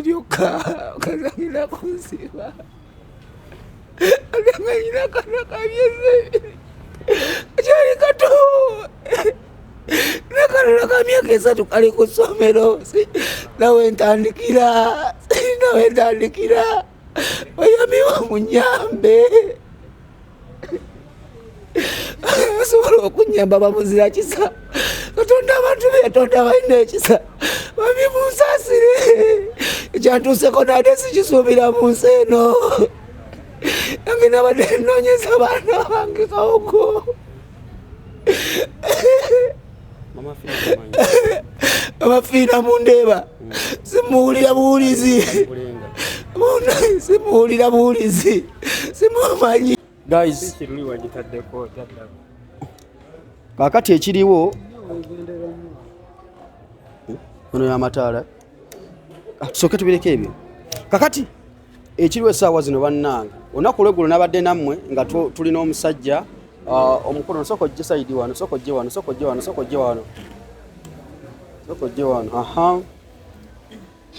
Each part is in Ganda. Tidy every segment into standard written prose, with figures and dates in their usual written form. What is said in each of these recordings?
Lyokka kazagenda kunsiba ate nga nyina akana ka myezi 2 kakyali kato, nakalala ka myaka 3 kali ku ssomero. Nawe ntandikira, nawe ntandikira, oyamiwa munyambe, asobola okunyamba bamuzira kisa. Katonda abantu beyatonda balina ekisa, bami munsaasire, ekyantuuseko nate sikisuubira mu nsi eno. Nange nabadde nnoonyeza baana bange kawogo. Mama Fiina mundeeba, simuwulira buwulizi, simuwulira buwulizi, simumanyi. Guys, kakati ekiriwo ono yamataala, tusooke tubireko ebyo. Kakati ekiriwo essaawa zino bannange, olunaku olweggulo nabadde nammwe nga tulina omusajja omukulu. Sooka ojje side wano, sooka ojje wano, sooka ojje wano, sooka ojje wano, sooka ojje wano. Aha,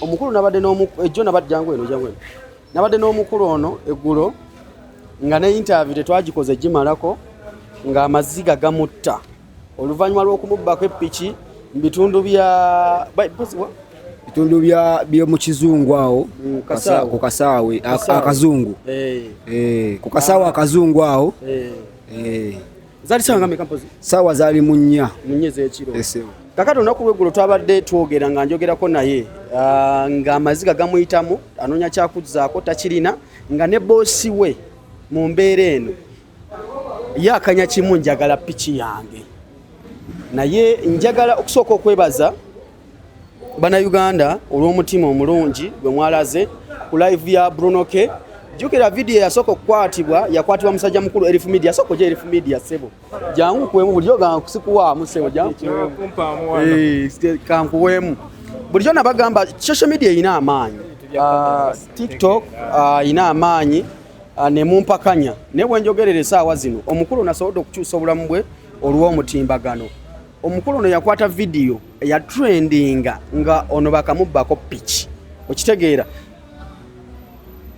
omukulu nabadde ejjo nabadde, jangu eno, jangu eno. Nabadde n'omukulu ono eggulo nga ne interview tetwagikoze gimalako, ng'amaziga gamutta oluvannyuma lw'okumubbako epiki mu bitundu bya bitundu bya by'omu Kizungu awo. Kasaawe. Ku Kasaawe. Kasaawe. Akazungu. Ku Kasaawe akazungu awo. Zaali saawa nga meka mpozi? Saawa zaali mu 4. Mu 4 ez'ekiro. Esebo. Kakati olunaku lweggulo twabadde twogera nga njogerako naye, ng'amaziga gamuyitamu, anoonya kyakuzzaako takirina, nga ne boosi we mu mbeera eno ye akanya kimu, njagala piki yange. Naye njagala okusooka okwebaza Bannayuganda olw'omutima omulungi gwe mwalaze ku live ya Bruno K. Jjukira vidiyo eyasooka okukwatibwa yakwatibwa musajja mukulu Elif Media. Sooka ojja Elif Media, ssebo, jangu kuwemu. Bulijjo sikuwaamu ssebo, jangu kuwemu. Kankuweemu. Bulijjo nabagamba social media erina amaanyi. TikTok erina amaanyi, ne mumpakanya, naye bwe njogerera essaawa zino omukulu nasobodde okukyusa obulamu bwe olw'omutimbagano. Omukulu ono yakwata vidiyo eya trendinga nga ono bakamubbako piki, okitegeera?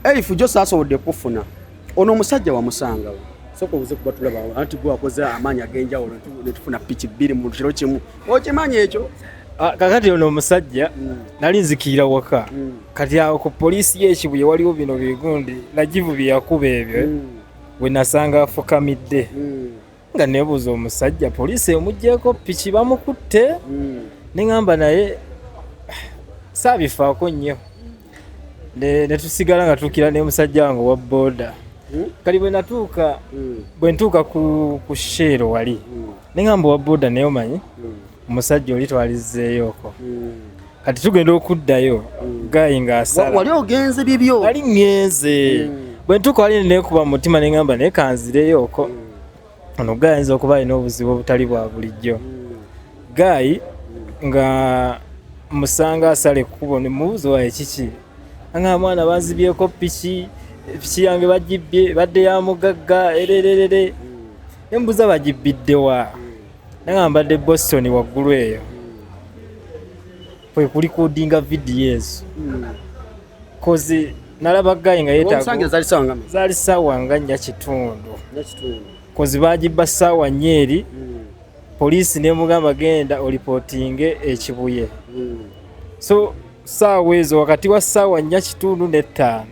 Elifu jo saasobodde kufuna ono omusajja wamusangawo. Sooka obuze kuba tulaba anti gwe wakoze amaanyi ag'enjawulo ne tufuna piki 2 mu kiro kimu, okimanyi ekyo? Kakati ono omusajja nali nzikiira waka. Kati awo ku poliisi y'Ekibuye waliwo bino bigundi Najivu bye yakuba ebyo, we nasanga afukamidde nga nebuuza omusajja poliisi emuggyeko piki bamukutte. Ne ŋŋamba naye saabifaako nnyo, ne tusigala nga tuukira ne musajja wange owa booda. Kali bwe natuuka, bwe ntuuka ku Shell wali, ne ŋŋamba owa booda, naye omanyi omusajja oli twalizzeeyooko, kati tugenda okuddayo guy ng'asala. Wali ogenze bibyo? Nali ŋŋenze. Bwe ntuuka wali neekuba mu mutima ne ŋŋamba naye kanzireyooko, ono guy ayinza okuba alina obuzibu obutali bwa bulijjo. Guy nga musanga asala ekkubo, ne mubuuza waye kiki, anga mwana banzibyeko piki, piki yange bagibbye, badde ya mugagga erererere. Ne mbuuza bagibbidde wa, nanga mbadde Boston waggulu eyo kwe kurecordinga vidiyo ezo, 'cause nalaba guy nga yeetaaga. Omusange zaali saawa nga mmeka? Zaali ssaawa nga 4:15. 4:15. 'Cause bagibba ssaawa 4 eri, poliisi nemugamba genda oreportinge Ekibuye. So ssaawa ezo wakati wa ssaawa 4:15 ne 5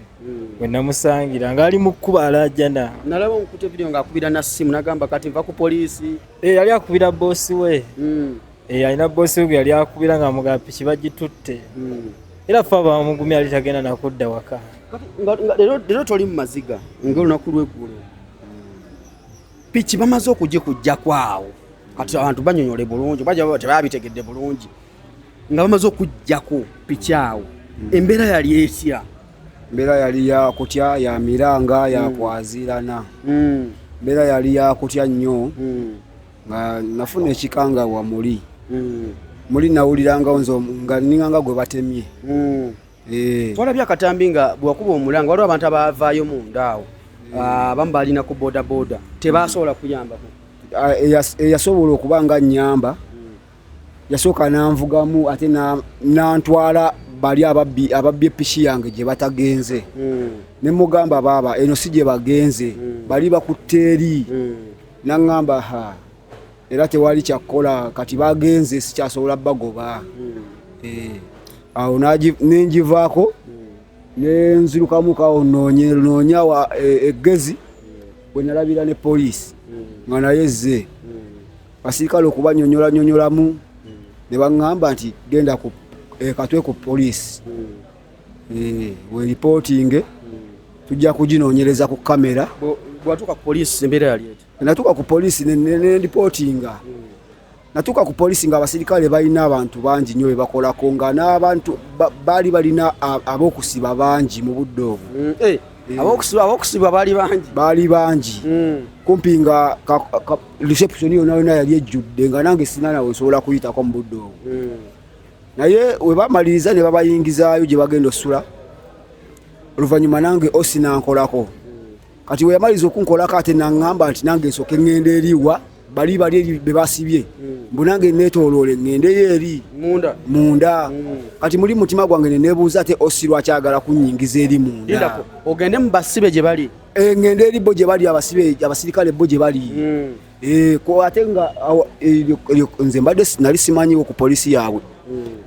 we namusangira ng'ali mu kkuba alaajana. Nalaba omukutte vidiyo ng'akubira na ssimu nagamba kati nva ku poliisi. Yali akubira boosi we. Alina boosi we gwe yali akubira ng'amugamba piki bagitutte. Era fe abamugumya yali tagenda nakudda waka. Kati nga leero toli mu maziga ng'olunaku lw'eggulo piki bamaze okugikuggyako awo. Kati abantu banyonyole bulungi, bajja baba tebabitegedde bulungi nga bamaze okuggyako piki awo, embeera yali etya? Embeera yali yakutya, ya miranga yakwaziirana. Embeera yali yakutya nnyo, nga nafuna ekikangabwa muli muli nawulirangawo nze nga ninganga gwe batemye. Twalabye akatambi nga bwewakuba omulanga waliwo abantu abavaayo munda awo, abamu balina ku boda boda tebasobola kuyambako. Eyasobola okuba nga nnyamba yasooka nanvugamu ate nantwala. bali ababbi epiki yange gye batagenze. Ne mugamba baaba eno si gye bagenze, bali bakutte eri. Naŋŋamba ha era tewali kyakkola, kati bagenze sikyasobola bagoba. Awo nengivaako nenzirukamuko awo noonya eggezi bwe nalabira ne poliisi nga naye ezze. Abasirikale okubanyonyolanyonyolamu ne baŋŋamba nti genda Katwe ku poliisi, weripootinge tujja kuginoonyereza ku kamera. Bwatuuka ku poliisi embeera yali etya? Natuuka ku poliisi nendipootinga. Natuuka ku poliisi nga abasirikale balina abantu bangi nnyo be bakolako, nga n'abantu baali balina ab'okusiba bangi mu budde obwo. Ab'okusiba baali bangi? Baali bangi. Kumpi nga reception yonna yonna yali ejjudde, nga nange sina nawe nsobola kuyitako mu budde obwo. Naye we bamaliriza ne babayingizaayo gye bagenda osula, oluvannyuma nange osi nankolako. Kati we yamaliriza okunkolako ate naŋŋamba nti nange nsooke ŋŋende eriwa bali bali eri be basibye, mbu nange neetooloole ŋŋendeyo eri munda. Kati muli mutima gwange ne neebuuza ate osi lwaki ayagala kunnyingiza eri munda, ogende mu basibe gye bali? Ŋŋende eri bo gye bali, abasibe abasirikale bo gye bali. Ate nga nze mbadde nali simanyiwo ku poliisi yaabwe,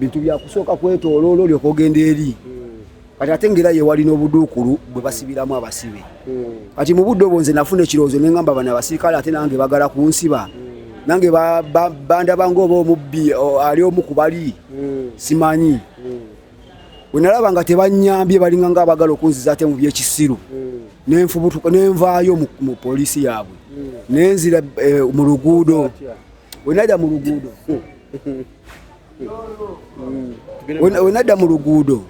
bintu byakusooka kwetooloola olyoka ogenda eri. Kati ate ngera ye wali n'obuduukulu bwe basibiramu abasibe. Kati mu budde obwo nze nafuna ekirowoozo ne ŋŋamba bano abasirikale ate nange bagala kunsiba, nange bandaba ng'oba omubbi ali omu ku bali simanyi. Bwe nalaba nga tebannyambye, balinga nga abagala okunziza ate mu byekisiru, nenfubutuka nenvaayo mu poliisi yaabwe, nenzira mu luguudo. Bwe nadda mu luguudo, we nadda mu luguudo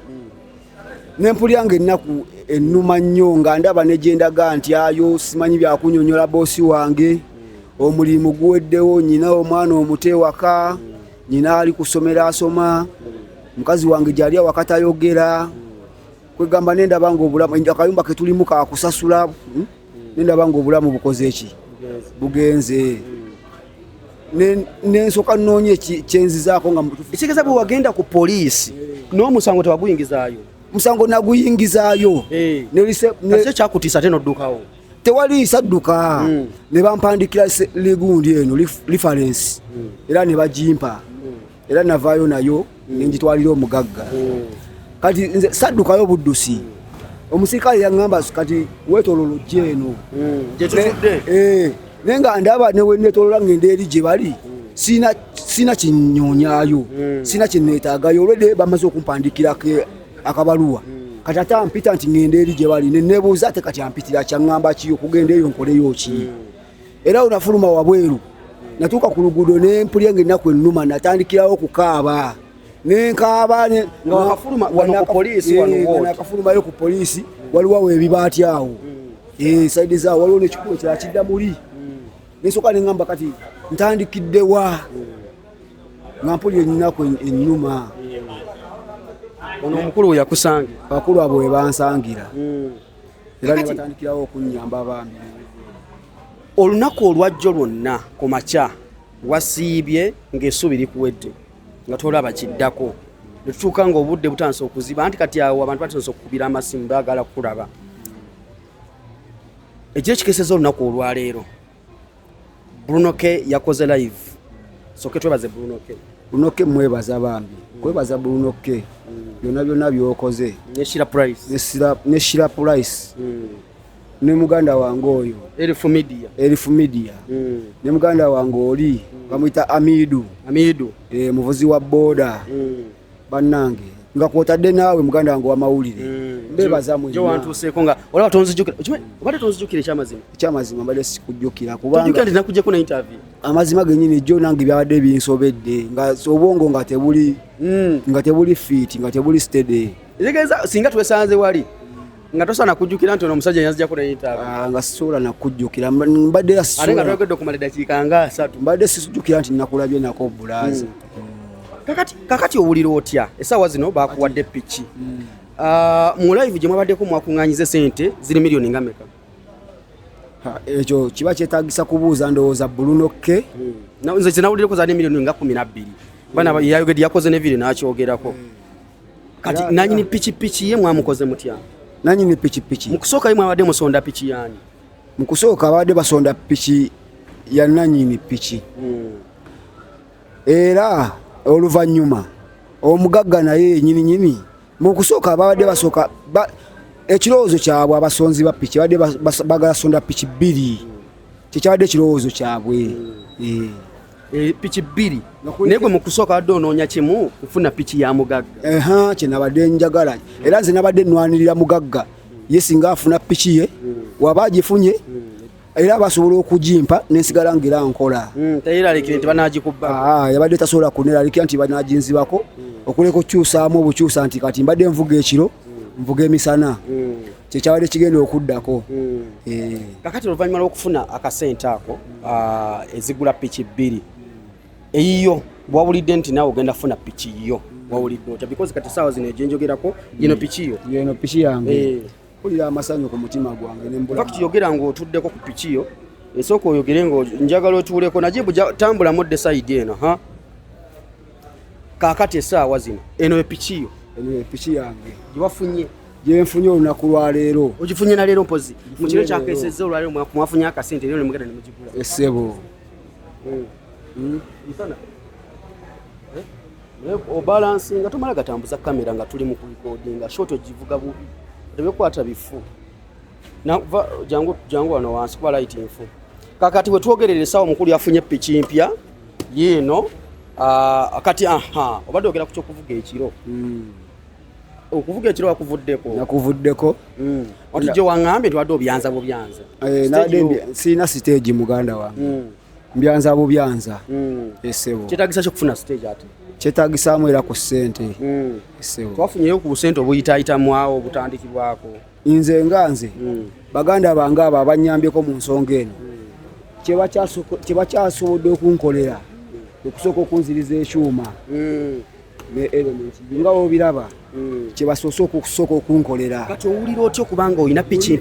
nempulira nga ennaku ennuma nnyo, nga ndaba ne gye ndaga nti ayo simanyi byakunyonyola boosi wange, omulimu guweddewo, nyina omwana omuto ewaka, nyina ali kusomera asoma, mukazi wange gyali awaka tayogera. Kwegamba nendaba nga obulamu, akayumba ketulimu kakusasula, nendaba nga obulamu bukoze eki bugenze. Nensooka nnoonya kyenzizaako nga mutuufu. Ekitegeeza bwe wagenda ku poliisi n'omusango tewaguyingizaayo? Musango naguyingizaayo. Kati kyakutiisa ate n'oddukawo? Tewali sadduka. Ne bampandikira ligundi eno reference, era ne bagimpa, era navaayo nayo nengitwalira omugagga. Kati nze saddukayo buddusi. Omusirikale yaŋŋamba kati weetoololo ojja eno naye nga ndaba newe neetoolola ŋŋenda eri gye bali, sina kinyoonyaayo, sina kyeneetaagayo, olwedde bamaze okumpandikirako akabaluwa. Kati ate ampita nti ŋŋenda eri gye bali, neneebuuza ate kati ampitira kyaŋŋamba ki okugenda eyo nkoleyo ki? Era onafuluma wabweru natuuka ku luguudo nempulya nga ennaku ennuma, natandikirawo okukaaba nenkaaba. Nakafulumayo ku poliisi, waliwo awo ebibaati awo saidi zaawo, waliwo nekikubo ekirala kidda muli. Nensooka neŋŋamba kati ntandikiddewa, nga mpulira ennaku ennuma. Ono omukulu we yakusangira? Bakulu abo we bansangira, era ne batandikirawo okunnyamba bambi. Olunaku olwajjo lwonna ku makya wasiibye ng'essuubi likuwedde, nga tolaba kiddako, ne tutuuka ng'obudde butandise okuziba, anti kati awo abantu batandise okukubira amasimu baagala kukulaba. Ekiro ekikeseza olunaku olwaleero Bruno K yakoze live. Soke twebaze Bruno K. Bruno K mwebaza bambi, kwebaza Bruno K byonna byonna byokoze, ne Shira Price, ne Shira Price, ne muganda wange oyo Elfu Media, Elfu Media, ne muganda wange oli bamuyita Amidu, Amidu muvuzi wa boda. Bannange nga kwotadde naawe muganda wange wamawulire, mbebaza mwenna. Wantuuseeko nga olaba tonzijukira, obadde tonzijukira ekyamazima? Ekyamazima mbadde sikujjukira, kubanga nti nakuggyeko na interview. Amazima gennyini jjo nange byabadde binsobedde, nga obwongo nga tebuli nga tebuli fit, nga tebuli steady. Ekitegeeza singa twesanze wali nga tosaana kujjukira nti ono omusajja yanzijjako na interview. Nga sisobola nakujjukira, mbadde era ate nga twogedde okumala eddakiika nga 3. Mbadde sijjukira nti nakulabye nako bulaazi. Kakati owulira otya essaawa zino bakuwadde piki? Mu live gye mwabaddeko mwakuŋŋaanyiza sente ziri miliyoni nga meka? Ekyo kiba kyetaagisa kubuuza ndowooza Bruno K. Nze kinawulireko zaali miliyoni nga 12. Bana yayogedde, yakoze ne video n'akyogerako. Kati nanyini pikipiki ye mwamukoze mutya? Nanyini pikipiki mu kusooka ye mwabadde musonda piki yani? Mu kusooka abadde basonda piki ya nanyini piki. Era oluvannyuma omugagga naye nyini nyini mu kusooka babadde basooka ekirowoozo kyabwe abasonzi ba piki babadde bagala sonda piki bbiri, kyekyabadde ekirowoozo kyabwe. Piki bbiri, naye gwe mu kusooka wadde onoonya kimu kufuna piki ya mugagga. Kye nabadde njagala, era nze nabadde nnwanirira mugagga ye singa afuna piki ye, waba agifunye era basobola okugimpa nensigala ngera nkola. Teyeraliikire nti banagikubbako. Yabadde tasobola kuneraliikira nti banaginzibako, okuleka okukyusaamu obukyusa nti kati mbadde nvuga ekiro, nvuga emisana, kyekyabadde kigenda okuddako. Kakati oluvannyuma lw'okufuna akasente ako ezigula piki bbiri, eyiyo wawulidde nti naawe ogenda kufuna piki yo, wawulidde otya? Because kati essaawa zino egyenjogerako yino piki yo. Yeno piki yange. Mpulira amasanyu ku mutima gwange ne mbula. In fact yogera ng'otuddeko ku piki yo, esooka oyogere nga njagala otuuleko. Najibu tambulamu dde sayidi eno. Ha, kaakati essaawa zino eno epiki yo. Eno epiki yange gyewafunye. Gyenfunye olunaku lwaleero. Ogifunye na leero? Mpozi mu kiro kyakeesezza olwaleero mwafunye akasente leero nemugenda nemugigula. Essebo. Misana obalansinga, tomala gatambuza kamera nga tuli mu kurekodinga shot, ogivuga bubi, tebikwata bifu. Jangu jangu wano wansi kuba light nfu. Kakati we twogerera essaawa omukulu yafunye piki mpya yiino. Kati aha obadde ogera ku kyokuvuga ekiro. Okuvuga ekiro wakuvuddeko? Nakuvuddeko. Watujje waŋŋambye nti wadde obyanza bubyanza. Sirina stage muganda wange, mbyanza bubyanza, essebo. Kyetagisa kyokufuna stage ate? Kyetagisaamu era ku ssente, essebo. Twafunyeyo ku busente obuyitaayitamu awo obutandikibwako? Nze nga nze, baganda bange abo abanyambyeko mu nsonga eno, kyebakyasobodde okunkolera okusooka okunziriza ekyuma ne element nga wobiraba, kyebasoose okusooka okunkolera. Kati owulira otya okubanga olina piki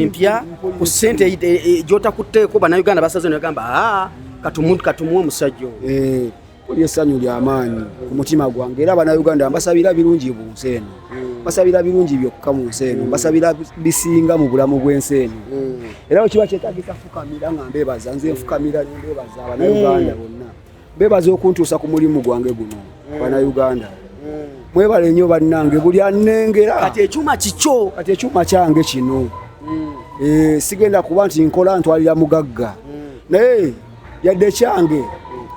mpya ku ssente gyotakutteeko? Bannayuganda basaze negamba aa katumuwe omusajja oyo. Mpulira essanyu ly'amaanyi ku mutima gwange, era bannayuganda mbasabira birungi mu nsi eno, mbasabira birungi byokka mu nsi eno, mbasabira bisinga mu bulamu bw'ensi eno. Era bwe kiba kyetagisa fukamira nga mbebaza, nze nfukamira nembebaza abannayuganda bonna, mbebaza okuntuusa ku mulimu gwange guno. Bannayuganda mwebale nnyo bannange, buli annengera. Kati ekyuma kikyo. Kati ekyuma kyange kino. Sigenda kuba nti nkola ntwalira mugagga, naye yadde kyange,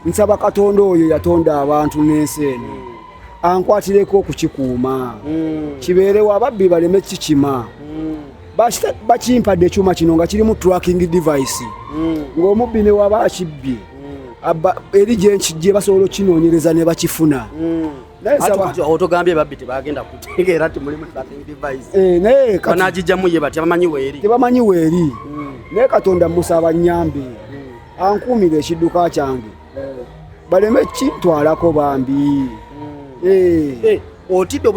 nsaba Katonda oyo yatonda abantu n'ensi eno ankwatireko okukikuuma, kibeerewo ababbi baleme kikima. Bakimpadde ekyuma kino nga kirimu tracking device, ng'omubbi ne waba akibbye eri gyenkijje basobola okinoonyereza ne bakifuna. Naye Otogambye babbi tebagenda kutegeera nti mulimu tracking device. Naye banagijjamu ye batya? Bamanyi weeri? Tebamanyi weeri, naye Katonda musaba nyambe ankuumire ekidduka kyange baleme kintwalako bambi. Otidde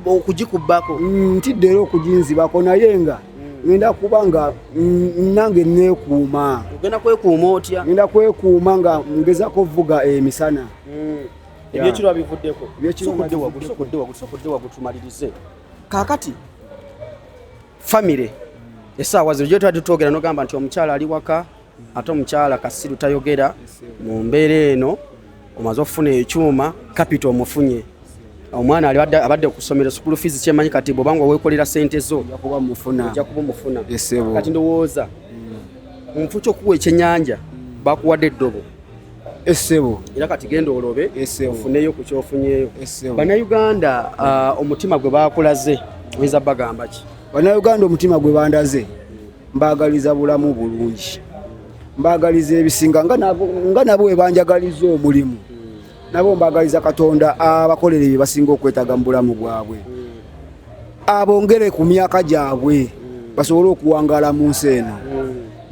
okugikubbako? Ntidde era okuginzibako, naye nga ngenda kuba nga nange neekuuma. Ogenda kwekuuma otya? Ngenda kwekuuma nga ngezako vuga emisana. Ebyekiro abivuddeko? Ebyekiro. Sokudde waggulu, sokudde waggulu, tumalirize. Kaakati famire essaawa zino gye twali twogera nogamba nti omukyala ali waka, ate omukyala kasiru tayogera mu mbeera eno. Omaze okufuna ekyuma, capital omufunye, omwana abadde ku ssomero, school fees kyemanyi kati bwobanga weekolera sente zo ojja kuba mufuna. Ojja kuba omufuna. Esebo. Kati ndowooza munfu kyokuwa ekyennyanja bakuwadde eddobo. Esebo. Era kati genda olobe. Esebo. Ofuneyo ku kyofunyeyo. Esebo. Bannayuganda, omutima gwe bakulaze oyinza bagamba ki? Bannayuganda omutima gwe bandaze, mbaagaliza bulamu bulungi, mbaagaliza ebisinga nga nabo bwe banjagaliza omulimu. Nabo mbaagaliza Katonda abakolere bye basinga okwetaaga mu bulamu bwabwe, abongere ku myaka gyabwe basobole okuwangaala mu nsi eno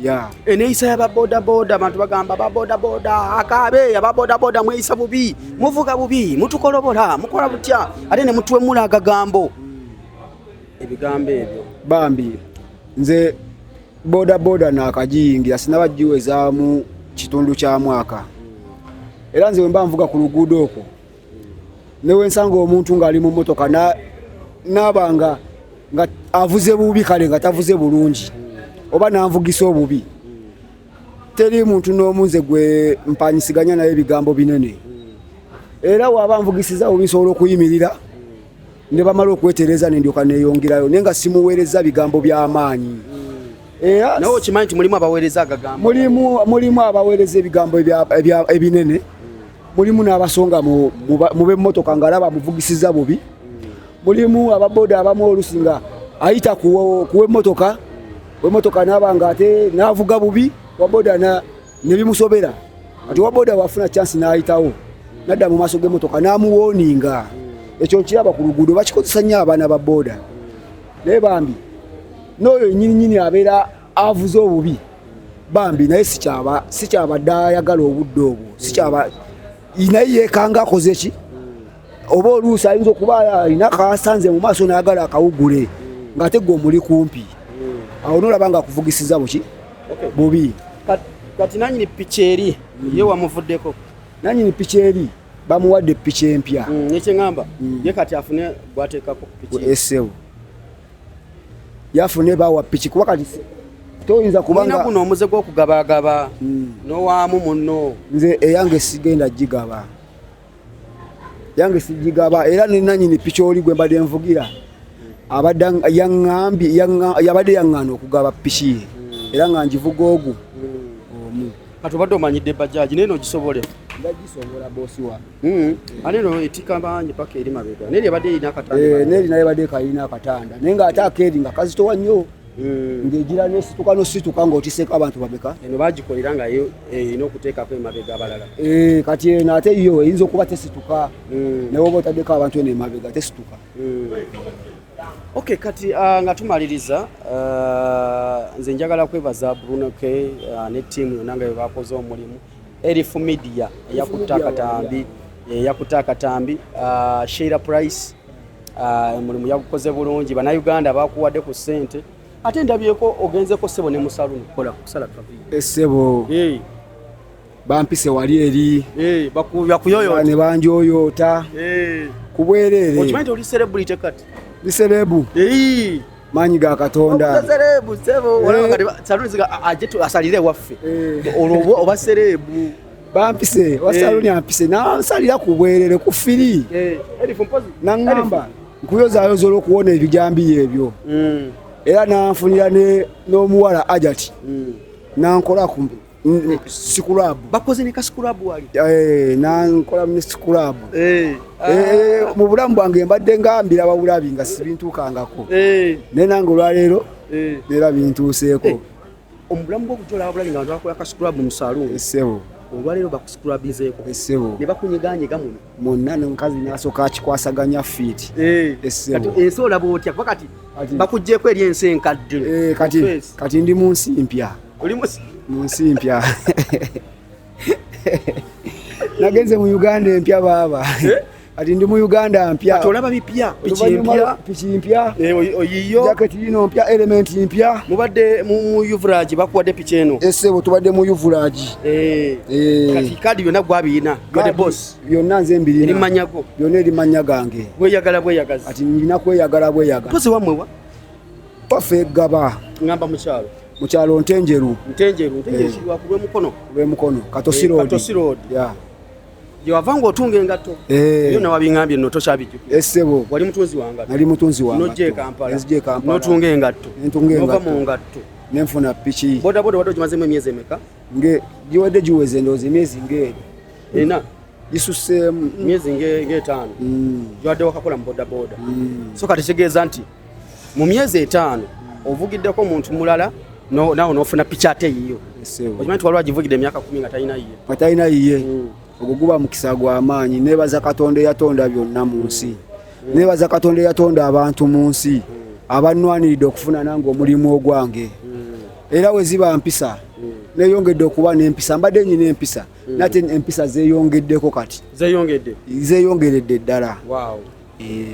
ya. Eneeyisa y'ababodaboda, abantu bagamba ababodaboda akaabe, ababodaboda mweyisa bubi, muvuga bubi, mutukolobola, mukola butya, ate ne mutuwemula agagambo, ebigambo ebyo. Bambi nze bodaboda naakagiyingira, sinaba giwezaamu kitundu kya mwaka, era nze bwe mba nvuga ku luguudo okwo Newensanga omuntu ng'ali mu mmotoka naaba nga avuze bubi, kale nga tavuze bulungi oba nanvugisa obubi, teri muntu n'omu nze gwe mpanyisiganya naye ebigambo binene. Era waaba nvugisiza bubi nsobola okuyimirira ne bamala okwetereza ne ndyoka neeyongerayo, naye nga simuweereza bigambo by'amaanyi. Era Nawe okimanyi nti mulimu abaweereza agagambo? Mulimu abaweereza ebigambo ebinene, mulimu n'abasonga mu b'emmotoka ng'alaba amuvugisiza bubi. Mulimu ababoda abamu olusi nga ayita ku w'emmotoka, w'emmotoka n'aba nga ate n'avuga bubi, waboda ne bimusobera. Kati waboda wafuna chance n'ayitawo nadda mu maaso g'emmotoka n'amuwooninga. Ekyo nkiraba ku luguudo, bakikozesa nnyo abaana ba boda. Naye bambi n'oyo nnyininyini abeera avuze obubi bambi, naye sikyabadde ayagala obudde obwo, sikyaba naye yeekanga akoze ki, oba oluusi ayinza okuba alina kasanze mu maaso n'ayagala akawugule ng'ate gwe omuli kumpi awo, nolaba nga akuvugisiza buki bubi. Kati nanyini piki eri ye wamuvuddeko? Nanyini piki eri bamuwadde piki empya. Nekyeŋŋamba ye kati afune gwateekako ku piki. Esewo yafune bawa piki, kuba kati toyinza kubanga mulina guno omuze gw'okugabagaba n'owaamu munno. Nze eyange sigenda gigaba, yange sigigaba. Era nenanyini piki oli gwe mbadde nvugira abadde yaŋŋambye, yabadde yaŋŋaana okugaba piki ye, era nga ngivuga ogu omu. Kati obadde omanyidde bajaji, naye nogisobole? Ndagisobola, bosi wange. Ate eno etika bangi paka eri mabega, naye ebadde erina akatanda. Eh, neeri naye badde kalina akatanda, naye ng'ate akeeri nga kazitowa nnyo, ng'egira nesituka nosituka ng'otiseko abantu bameka. Eno bagikolera nga yo erina okuteekako emabega abalala. Eh, kati eno ate yo eyinza okuba tesituka, naye oba otaddeko abantu eno emabega tesituka. Okay, kati nga tumaliriza, nze njagala kwebaza Bruno K ne ttiimu yonna nga bwe bakoze omulimu. Elif Media eyakutte akatambi, eyakutte akatambi, Sheila Price, omulimu yagukoze bulungi. Bannayuganda bakuwadde ku ssente, ate ndabyeko ogenzeko ssebo ne mu saluni kukola kusala kaviiri. Essebo, bampise wali eri. Bakuyoyota. Ne banjoyoota ku bwereere. Okimanyi nti oli celebrity kati? Ndi celeb, maanyi ga Katonda. Celeb ssebo. Olaba kati saluni ziga aje asalire ewaffe. Olwo oba celeb. Bampise wa saluni, ampise nansalira ku bwereere ku free. Elif mpozi. Naŋŋamba nkuyozaayoza olw'okuwona ebijambiya ebyo, era nanfunira n'omuwala ajati nankola ku scrub. Bakoze ne ka scrub wali. Nankola ne scrub. Mu bulamu bwange mbadde nga mbiraba bulabi nga sibintuukangako, naye nange olwaleero neera bintuuseeko. Omubulamu bw'obujo bulabi nga abantu bakola ka scrub mu saluuni. Essebo. Olwaleero bakuscrubinzeeko. Essebo. Ne bakunyiganyiga muno. Mwonna nomukazi nasooka akikwasaganya fiiti. Essebo. Kati ensi olaba otya? Kuba kati bakuggyeeko eri ensi enkadde. Kati Face. Kati ndi mu nsi mpya. Oli musi Mu nsi mpya, nagenze mu Uganda empya baaba. Kati ndi mu Uganda mpya. Kati olaba bipya, piki Oluvannyuma empya. Piki mpya. Oyiyo. Jaketi yino mpya, element mpya. Mubadde mu Uvrage, bakuwadde piki eno. Essebo, tubadde mu Uvrage. Kati kadi byonna gwabiyina, gwe the boss. Byonna nze mbirina. Eri mannya go. Byonna eri mannya gange. Bweyagala bweyagazi. Kati nina kweyagala bweyagala. Mpozi wammwe wa? Waffe Gaba. Ngamba mukyalo. Mukyalo Ntenjeru. Ntenjeru, Ntenjeru kiri wa kulw'Emukono. Lw'Emukono, Katosi Road. Katosi Road. Yeah. Gye wava ng'otunga engatto. Yo nawabiŋŋambye nno tokyabijjukira. Essebo. Wali mutunzi wa ngatto. Nali mutunzi wa N'ojja e ngatto. Kampala. Nzija e Kampala. N'otunga engatto. Nentunga N'ova engatto. mu ngatto. Nenfuna piki. Boda boda wadde ogimazemu emyezi emeka? Nge giwadde giweze ndowooza emyezi ng'eri. Ena. Gisusseemu. Emyezi ng'etaano. Giwadde wakakola mu boda boda. So kati kitegeeza nti mu myezi 5 ovugiddeko omuntu mulala, naawe n'ofuna piki ate yiyo. Essebo. Okimanyi nti waliwo agivugidde emyaka 10 nga talina yiye. Nga talina yiye. Ogwo guba mukisa gw'amaanyi. Neebaza Katonda eyatonda byonna mu nsi. Neebaza Katonda eyatonda abantu mu nsi, abannwaniridde okufuna nange omulimu ogwange. Era we ziba mpisa, neeyongedde okuba n'empisa. Mbadde nyina empisa, nate empisa zeeyongeddeko kati. Zeeyongedde. Zeeyongeredde ddala. Wow.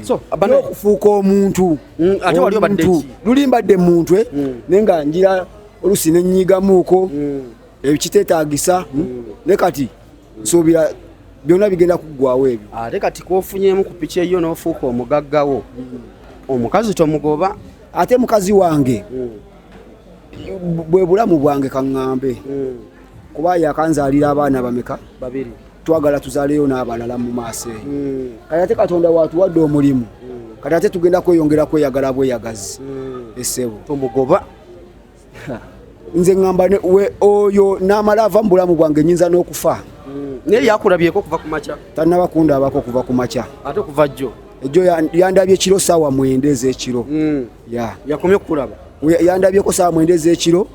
So, abana N'okufuuka omuntu. Ate wali obadde Omuntu. ki? Luli mbadde muntu, naye nga ngira oluusi ne nnyigamuuko ekiteetaagisa, ne kati nsuubira Byonna bigenda kuggwawo ebyo. Ate kati kwofunyemu ku piki eyo n'ofuuka omugaggawo, omukazi tomugoba. Ate mukazi wange bwe bulamu bwange, kaŋŋambe, kuba yakanzaalira abaana bameka? Babiri. Twagala tuzaaleyo n'abalala mu maaso eyo. Kati ate Katonda watuwadde omulimu, kati ate tugenda kweyongera kweyagala bweyagazi, essebo. Tomugoba. Nze ŋŋamba oyo n'amala ava mu bulamu bwange, nyinza n'okufa. Naye yakulabyeko okuva ku makya? Tannaba kundabako kuva ku makya. Ate okuva jjo? Ejjo yandabye kiro 9:00 ez'ekiro ya. Yakomye okukulaba? Yandabyeko 9:00 ez'ekiro.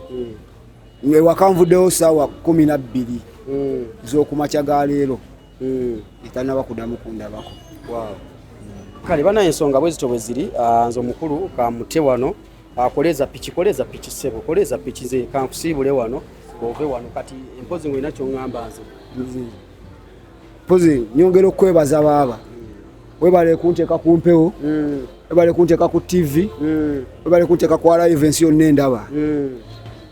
Ewaka nvuddeyo 12:00 ez'okumakya ga leero, etannaba kuddamu kundabako. Kale bana, ensonga bwe zito bwe ziri. Nze omukulu kamute wano akoleeza piki, koleeza piki ssebo, koleeza piki. Nze kankusiibule wano, ove wano. Kati empozi ng'olina ky'oŋŋamba nze? Mpozi nyongera okwebaza baaba, webale kunteeka ku mpewo, webale kunteeka ku TV, webale kunteeka ku live, ensi yonna endaba.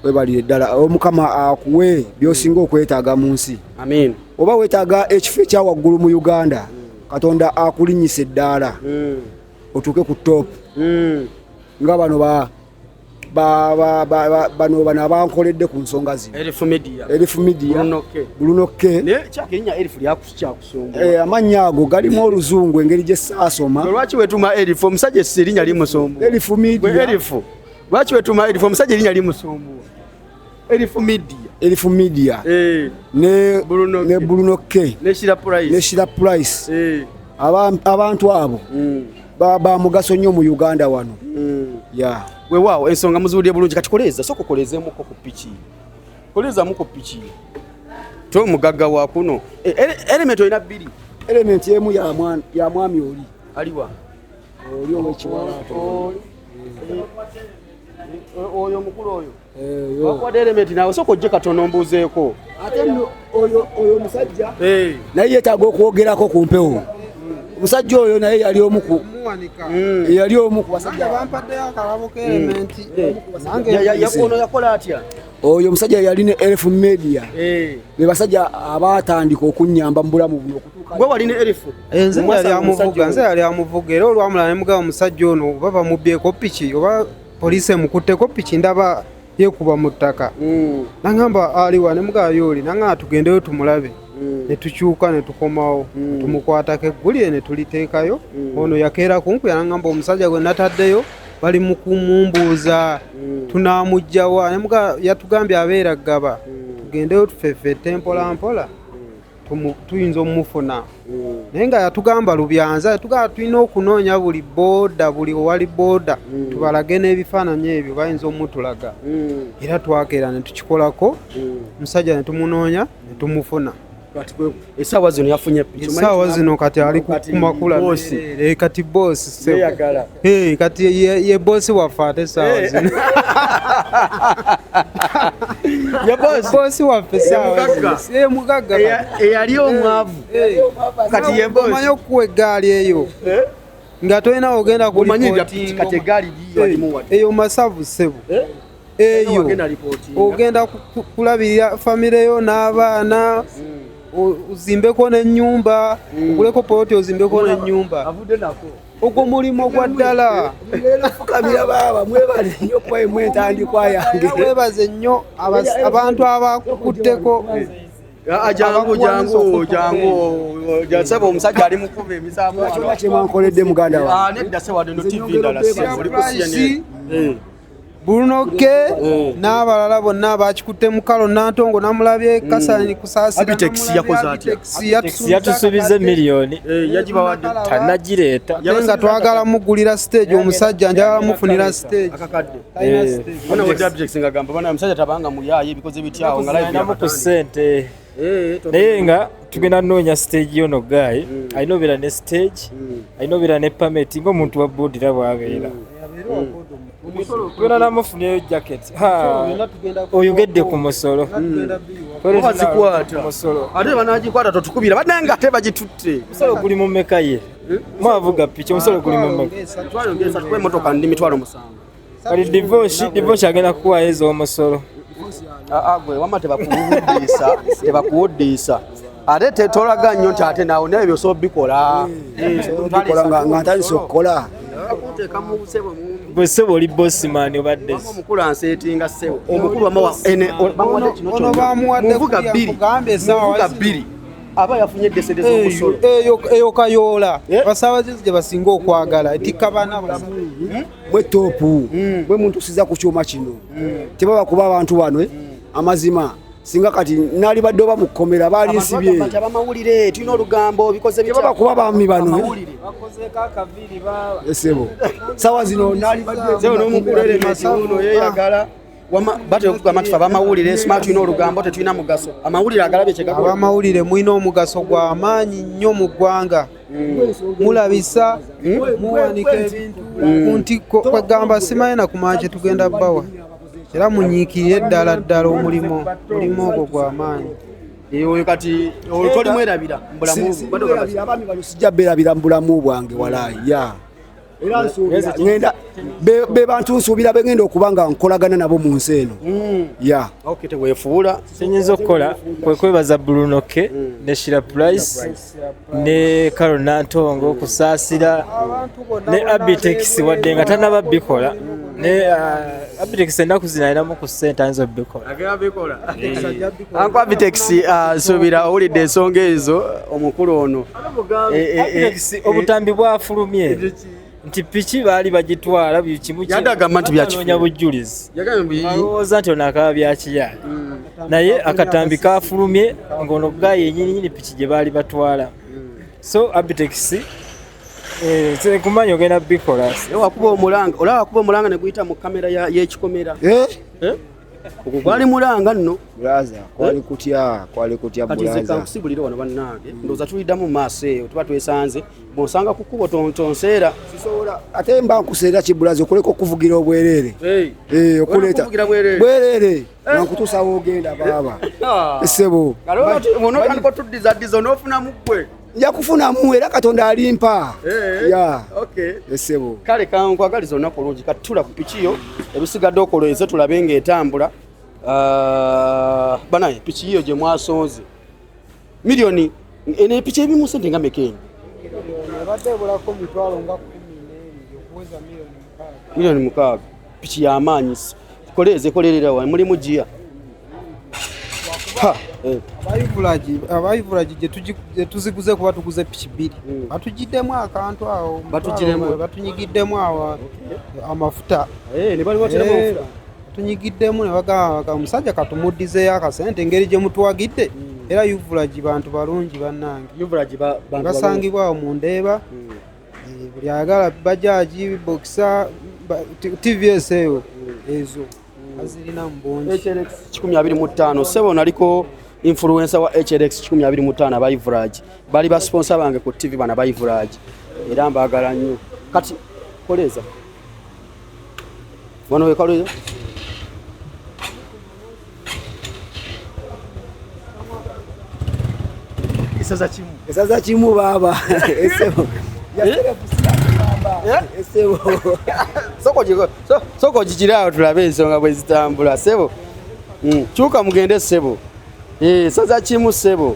Webalire ddala, Omukama akuwe by'osinga okwetaaga mu nsi. Amin. Oba weetaaga ekifo ekya waggulu mu Uganda, Katonda akulinnyisa eddaala otuuke ku top nga bano bano bano abankoledde ku nsonga zino. Elfu Media. Elfu Media. Bruno K. Bruno K. Naye kyakerinnya Elfu lyakukyakusumbuwa. Amannya ago galimu oluzungu, engeri gye saasoma. Lwaki wetuma Elifu? Omusajja esi erinnya limusumbuwa. Elfu Gwe Media. Elifu, lwaki wetuma Elifu? Omusajja erinnya limusumbuwa, Elifu Media. Elfu Media ne Bruno ne K. Bruno K. Ne Shira Price. Ne Shira Price. Abantu abo ba mugaso nnyo mu Uganda wano ya. Weewaawo, ensonga muziwulire bulungi. Kati koleeza, sooka okoleezeemuko ku piki, koleezamu ku piki to mugagga wa kuno. Element olina bbiri? Element emu ya mwami oli. Aliwa? Oli ow'ekiwalato. Oyo omukulu oyo wakuwadde element? Nawe sooka ojje katono mbuuzeeko. Ate nno oyo omusajja naye yeetaaga okwogerako ku mpewo. Omusajja oyo naye yali omu ku Muwanika. Yali omu ku basajja. Bampaddeyo akalabo k'element nange. Ono yakola atya? Oyo omusajja yali ne Elf Media, be basajja abaatandika okunnyamba mu bulamu buno okutuuka. Gwe wali ne Elifu? Nze yali Mwasanga amuvuga. omusajja Nze yali amuvuga, era olwamulala ne mugamba, omusajja ono oba bamubyeko piki oba poliisi emukutteko piki, ndaba yeekuba mu ttaka. Nagamba aliwa? Ne mugamba yooli. Nagamba tugendeyo tumulabe. Ne tukyuka ne tukomawo, tumukwatako eggulire ne tuliteekayo. Ono yakeera kunku, yanagamba omusajja gwe nataddeyo bali mu kumumbuuza tunaamuggyawa. Ne mugamba yatugambye abeera Ggaba, tugendeyo tufeffette mpola mpola, tuyinza omufuna. Naye nga yatugamba Lubyanza, yatugamba tulina okunoonya buli booda, buli owali booda, tubalage n'ebifaananyi ebyo, bayinza omutulaga. Era twakeera ne tukikolako, omusajja ne tumunoonya ne tumufuna. Kati essaawa zino yafunye piki. Essaawa zino kati ali Kati kumakula. boss. Kati boss ssebo. Yeeyagala. Kati ye boss waffe ate essaawa zino. Ye boss. Boss waffe essaawa mugagga. zino. Ye mugagga kati. Eyali omwavu kati ye boss. Omanyi okukuwa eggaali eyo nga tolina ogenda Omanyi ebya kulipootinga. piki, kati eggaali liyo alimuwadde. Eyo masavu ssebo, eyo Wagenda lipootinga. ogenda kulabirira famire yo n'abaana, ozimbeko n'ennyumba, oguleko poloti ozimbeko n'ennyumba. Avudde nako. Ogwo mulimu gwa ddala. Leero fukamira baaba, mwebale nnyo okuba emu entandikwa yange. Era weebaze nnyo abantu abakukutteko. Ah, jangu, jangu, jangu jasaba, omusajja ali mukuba emisambo wano. Kyonna kyemwankoledde muganda wange. Ah, nedda se wadde no TV ndala se oli ku CNN. Bruno K n'abalala bonna abakikutte, mukalo Nantongo namulabye, Kasani Kusaasira. Abitex yakoze atya? Yatusuubiza miliyoni. Yagibawadde? Tanagireeta. Ate nga twagala mugulira stage, omusajja njagala mufunira stage. Akakadde. Talina stage. Bana wadde Abitex ngagamba bana omusajja tabanga muyaaye, ebikoze bityawo nga live Namu ku yakatandika. ssente, naye nga tugenda noonya stage yono. Guy alina obeera ne stage, alina obeera ne permit ng'omuntu wa boodira bw'abeera. Tugenda namufunyeyo jacket. Ha, oyogedde ku musolo. Oba zikwata. Musolo. Ate banagikwata totukubira bannange, ate bagitutte. Omusolo guli mu mmeka? Ye mwavuga piki, omusolo guli mu mmeka? Mitwalo ng'esatu, kuba emmotoka ndi 700,000. Kati divorce agenda kukuwayo ez'omusolo. Ah, ah, gwe wamma tebakuwuddiisa, tebakuwuddiisa. Ate tetolaga nnyo nti ate naawe naye byosobola obikola. Bikola nga ntandise okukola. Kuteeka mu busebo mumbi. Gwe ssebo oli bossiman obadde ki? Omukulu anseetinga ssebo. Omukulu bamuwa ene bamuwadde kino Ono kyonna. bamuwadde Mu nvuga kulya, bbiri. nkugambye essaawa Mu nvuga zino. bbiri. Aba yafunye eddesede z'omusolo. Eyo kayoola Eh? abasaabaze gye basinga okwagala etikka baana Mwe topu bwe muntusiza ku kyuma kino tebaba kuba abantu bano amazima singa kati nalibadde oba mu kkomera baali Abantu nsibye. bagamba nti abamawulire tulina olugambo bikoze bitya? Tebaba kuba baami bano. Amawulire. Bakozeeko akaviiri baaba. Esebo sawa zino nalibadde Ssebo n'omukulu Element wuuno yeeyagala. Wama batera okugamba nti ffe abamawulire smart tulina olugambo tetulina mugaso. Amawulire agalabye kye gakola. Abamawulire mulina omugaso gwa maanyi nnyo mu ggwanga. Mulabisa, muwanika ebintu ku ntikko, kwegamba simanyi na kumanya kye tugenda bbawa. Era munyiikirire ddala ddala omulimu, omulimu ogwo gwa maanyi. Oyo kati olwo tolimwerabira mu bulamu bwo. Badde ogamba ki? Abaami bano sijja beerabira mu bulamu bwange walayi ya. Era nsuubira ngenda be bantu nsuubira be ngenda okuba nga nkolagana nabo mu nsi eno. Ya. Okay, teweefuula. Kyenyinza okukola kwe kwebaza Bruno K ne Shira Price ne Carol Nantongo okusaasira ne Abitex wadde nga tannaba bikola ne Abitex ennaku zino alinamu ku ssente ayinza obikola. Anko Abitex nsuubira owulidde ensonga ezo omukulu ono. Abitex obutambi bwafulumye nti piki baali bagitwala buli kimu kye- Yadde agamba nti bya banoonya bujjulizi. Yagambye Alowooza nti ono akaba byakiyaye. Naye akatambi kafulumye ng'ono guy yennyini nnyini piki gye baali batwala. So Abitex nkumanya ogenda bikola. Wakuba omulanga, olaba wakuba omulanga ne guyita mu kamera y'ekikomera. Ogwo gwali mulanga nno. Bulaza, kwali kutya, kwali kutya Kati nze bulaza. kankusibulire wano bannange. Ndowooza tuliddamu mu maaso eyo tuba twesanze. Bw'osanga ku kkubo tonseera. Sisobola, ate mba nkuseera ki bulaza okuleka okuvugira obwereere. Okuleeta. Okuvugira bwereere. Bwereere. Nga nkutuusa w'ogenda baaba. Ssebo. Kale onotandika otuddiza-ddiza onoofunamu ggwe. Nja kufunamu era Katonda alimpa. Ya. Ssebo. Kale kankwagaliza olunaku olungi. Kati tula ku piki yo ebisigadde okoleze tulabe ng'etambula. Banaye piki yo gye mwasonze miliyoni eno epiki ebimu sente nga meka eno? Ebadde ebulako mitwalo nga 12 okuweza miliyoni 6. Miliyoni 6. Piki y'amaanyi. Koleeze ekolerera wa mulimu giya. Abayivulaji gye tuziguze kuba tuguze piki bbiri. Batugiddemu akantu awo, Batugiremu. batunyigiddemu awo amafuta. Ne bali bateramu amafuta. Batunyigiddemu ne bagamba omusajja katumuddizeeyo akasente engeri gye mutuwagidde. Era Yuvulaji bantu balungi bannange. Yuvulaji bantu balungi. Basangibwa awo mu Ndeeba. Buli ayagala bajaji, boxer, TVS eyo ezo azirina mu bungi. HLX 125. Ssebo naliko influencer wa HLX 125 aba Yuvulaji. Bali ba sponsor bange ku TV bana ba Yuvulaji. Era mbaagala nnyo. Kati koleza. Wano we koleza. Esaza kimu. Esaza kimu baaba. Esebo. Esebo. Soko gikiri awo tulabe ensonga bwe zitambula ssebo. Kyuka mugende ssebo. Saza kimu ssebo.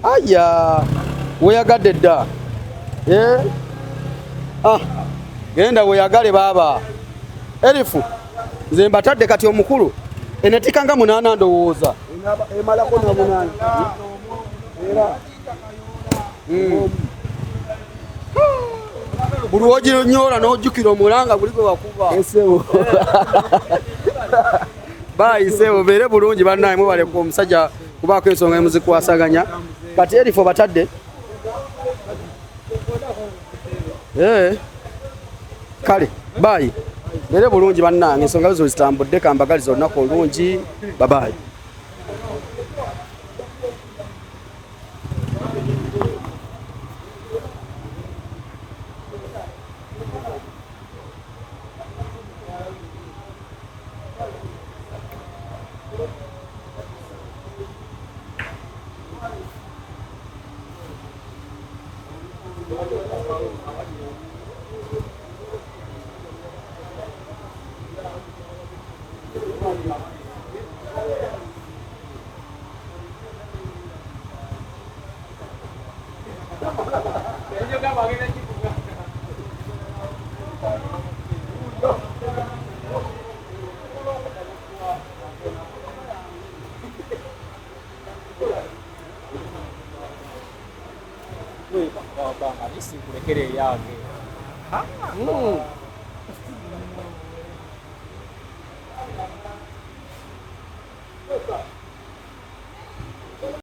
Aya, weyagadde dda. Genda weyagale baaba. Erifu, nze mbatadde kati omukulu. Enetika nga 8 ndowooza. Emalako na 8. Era. Buli w'oginyola n'ojjukira omulanga guli gwe wakuba. Esebo. Bye ssebo, beere bulungi bannaye mwebale ku omusajja kubaako ensonga emuzikwasaganya. Kati Erifo batadde. Kale, bye. Beere bulungi bannange, ensonga zo zitambudde, kambagaliza olunaku olungi. Bye bye. Wabanga nisi nkulekere eyange.